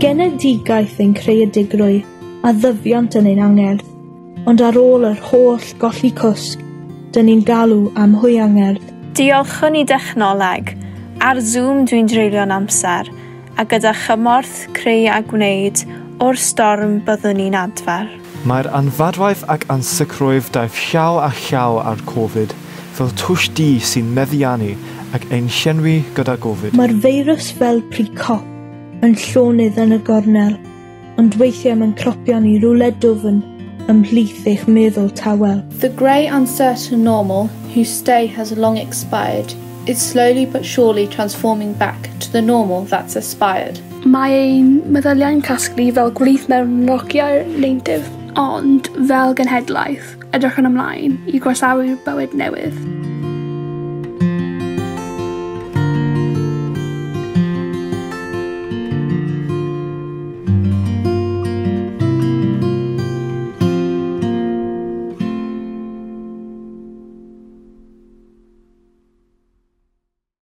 Genedigaeth ein creadigrwydd a ddyfiant yn ein angerdd, ond ar ôl yr holl golli cwsg, dyn ni'n galw am hwyangerdd. Diolchwn i dechnoleg. Ar Zoom dwi'n dreulio'n amser, a gyda chymorth creu a gwneud, o'r storm byddwn ni'n adfer. Mae'r anfadwaith ac ansicrwydd daeth llaw a llaw â'r Covid, fel twll du sy'n meddiannu ac ein llenwi gyda gofid. Mae'r feirws fel pry cop yn llonydd yn y gornel, ond weithiau mae'n cropio ni rywle dwfn ymhlith eich meddwl tawel. The grey, uncertain normal, whose stay has long expired, is slowly but surely transforming back to the normal that's aspired. Mae ein meddyliau'n casglu fel gwlith mewn rociau'r neintydd, ond fel genhedlaeth, edrychwn ymlaen i groesawu'r bywyd newydd.